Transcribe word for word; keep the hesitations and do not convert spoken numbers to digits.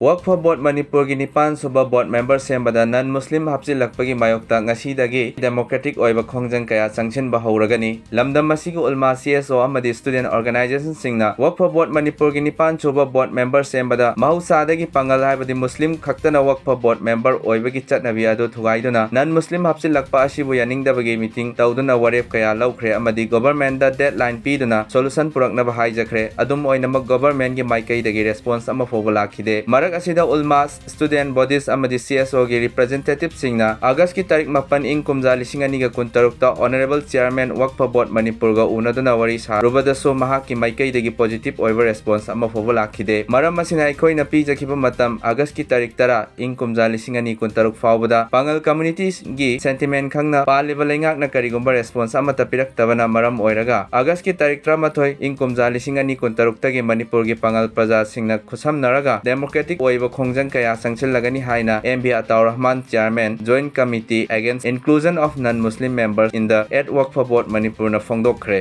ꯋꯛꯐ ꯕꯣꯔꯗ ꯃꯅꯤꯄꯨꯔꯒꯤ ꯅꯤꯄꯥꯟ ꯁꯨꯕ ꯕꯣꯔꯗ ꯃꯦꯝꯕꯔ ꯁꯦꯝꯕꯗ ꯅꯟ ꯃꯨꯁꯂꯤꯝ ꯍꯥꯞꯆꯤꯜꯂꯛꯄꯒꯤ ꯃꯥꯌꯣꯛꯇ ꯉꯁꯤꯗꯒꯤ ꯗꯦꯃꯣꯀ꯭ꯔꯦꯇꯤꯛ ꯑꯣꯏꯕ ꯈꯣꯡꯖꯪ ꯀꯌꯥ ꯆꯪꯁꯤꯟꯕ ꯍꯧꯔꯒꯅꯤ꯫ ꯂꯝꯗꯝ ꯑꯁꯤꯒꯤ ꯎꯜꯃꯥ, ꯁꯤ ꯑꯦꯁ ꯑꯣ ꯑꯃꯗꯤ ꯁ꯭ꯇꯨꯗꯦꯟꯠ ꯑꯣꯔꯒꯅꯥꯏꯖꯦꯁꯟꯁꯤꯡꯅ ꯋꯛꯐ ꯕꯣꯔꯗ ꯃꯅꯤꯄꯨꯔꯒꯤ ꯅꯤꯄꯥꯟ ꯁꯨꯕ ꯕꯣꯔꯗ ꯃꯦꯝꯕꯔ ꯁꯦꯝꯕꯗ ꯃꯍꯧꯁꯥꯗꯒꯤ ꯄꯥꯉꯜ ꯍꯥꯏꯕꯗꯤ ꯃꯨꯁꯂꯤꯝ ꯈꯛꯇꯅ ꯋꯛꯐ ꯕꯣꯔꯗ ꯃꯦꯝꯕꯔ ꯑꯣꯏꯕꯒꯤ ꯆꯠꯅꯕꯤ ꯑꯗꯨ ꯊꯨꯒꯥꯏꯗꯨꯅ ꯅꯟ ꯃꯨꯁꯂꯤꯝ ꯍꯥꯞꯆꯤꯜꯂꯛꯄ ꯑꯁꯤꯕꯨ ꯌꯥꯅꯤꯡꯗꯕꯒꯤ ꯃꯤꯇꯤꯡ ꯇꯧꯗꯨꯅ ꯋꯥꯔꯦꯞ ꯀꯌꯥ ꯂꯧꯈ꯭ꯔꯦ ꯑꯃꯗꯤ ꯒꯣꯚꯔꯟꯃꯦꯟꯠꯇ ꯗꯦꯗꯂꯥꯏꯟ ꯄꯤꯗꯨꯅ ꯁꯣꯂꯨꯁꯟ ꯄꯨꯔꯛꯅꯕ ꯍꯥꯏꯖꯈ꯭ꯔꯦ꯫ ꯑꯗꯨꯝ ꯑꯣꯏꯅꯃꯛ ꯒꯣꯚꯔꯟꯃꯦꯟꯠꯀꯤ ꯃꯥꯏꯀꯩꯗꯒꯤ ꯔꯦꯁꯄꯣꯟꯁ ꯑꯃ ꯐꯥꯎꯕ ꯂꯥꯛꯈꯤꯗꯦ꯫ ꯃꯔꯛ ꯑꯁꯤꯗ ꯎꯜꯃꯥ, ꯁ꯭ꯇꯨꯗꯦꯟꯠ ꯕꯣꯗꯤꯁ ꯑꯃꯗꯤ ꯁꯤ ꯑꯦꯁ ꯑꯣꯒꯤ ꯔꯤꯄ꯭ꯔꯖꯦꯟꯇꯦꯇꯤꯚꯁꯤꯡꯅ ꯑꯥꯒꯁ꯭ꯠꯀꯤ ꯇꯥꯔꯤꯛ ꯃꯥꯄꯟ ꯏꯪ ꯀꯨꯝꯖꯥ ꯂꯤꯁꯤꯡ ꯑꯅꯤꯒ ꯀꯨꯟꯇꯔꯨꯛꯇ ꯑꯣꯅꯔꯦꯕꯜ ꯆꯤꯌꯔꯃꯦꯟ ꯋꯛꯐ ꯕꯣꯔꯗ ꯃꯅꯤꯄꯨꯔꯒ ꯎꯅꯗꯨꯅ ꯋꯥꯔꯤ ꯁꯥꯔꯨꯕꯗꯁꯨ ꯃꯍꯥꯛꯀꯤ ꯃꯥꯏꯀꯩꯗꯒꯤ ꯄꯣꯖꯤꯇꯤꯚ ꯑꯣꯏꯕ ꯔꯦꯁꯄꯣꯟꯁ ꯑꯃ ꯐꯥꯎꯕ ꯂꯥꯛꯈꯤꯗꯦ꯫ ꯃꯔꯝ ꯑꯁꯤꯅ ꯑꯩꯈꯣꯏꯅ ꯄꯤꯖꯈꯤꯕ ꯃꯇꯝ ꯑꯥꯒꯁ꯭ꯠꯀꯤ ꯇꯥꯔꯤꯛ ꯇꯔꯥ ꯏꯪ ꯀꯨꯝꯖꯥ ꯂꯤꯁꯤꯡ ꯑꯅꯤ ꯀꯨꯟꯇꯔꯨꯛ ꯐꯥꯎꯕꯗ ꯄꯥꯉꯜ ꯀꯝꯃ꯭ꯌꯨꯅꯤꯇꯤꯒꯤ ꯁꯦꯟꯇꯤꯃꯦꯟꯠ ꯈꯪꯅ ꯄꯥꯜꯂꯤꯕ ꯂꯩꯉꯥꯛꯅ ꯀꯔꯤꯒꯨꯝꯕ ꯔꯦꯁꯄꯣꯟꯁ ꯑꯃꯠꯇ ꯄꯤꯔꯛꯇꯕꯅ ꯃꯔꯝ ꯑꯣꯏꯔꯒ ꯑꯥꯒꯁ꯭ꯠꯀꯤ ꯇꯥꯔꯤꯛ ꯇꯔꯥꯃꯥꯊꯣꯏ ꯏꯪ ꯀꯨꯝꯖꯥ ꯂꯤꯁꯤꯡ ꯑꯅꯤ ꯀꯨꯟꯇꯔꯨꯛꯇꯒꯤ ꯃꯅꯤꯄꯨꯔꯒꯤ ꯄꯥꯉꯜ ꯄ꯭ꯔꯖꯥꯁꯤꯡꯅ ꯈꯨꯠꯁꯝꯅꯔꯒ ꯗꯦꯃꯣꯀ꯭ꯔꯦꯇꯤꯛ ꯑꯣꯏꯕ ꯈꯣꯡꯖꯪ ꯀꯌꯥ ꯆꯪꯁꯤꯜꯂꯒꯅꯤ ꯍꯥꯏꯅ M V Ataur Rahman, chairman, Joint Committee Against Inclusion of Non-Muslim Members in the At Wakf Board ꯃꯅꯤꯄꯨꯔꯅ ꯐꯣꯡꯗꯣꯛꯈ꯭ꯔꯦ꯫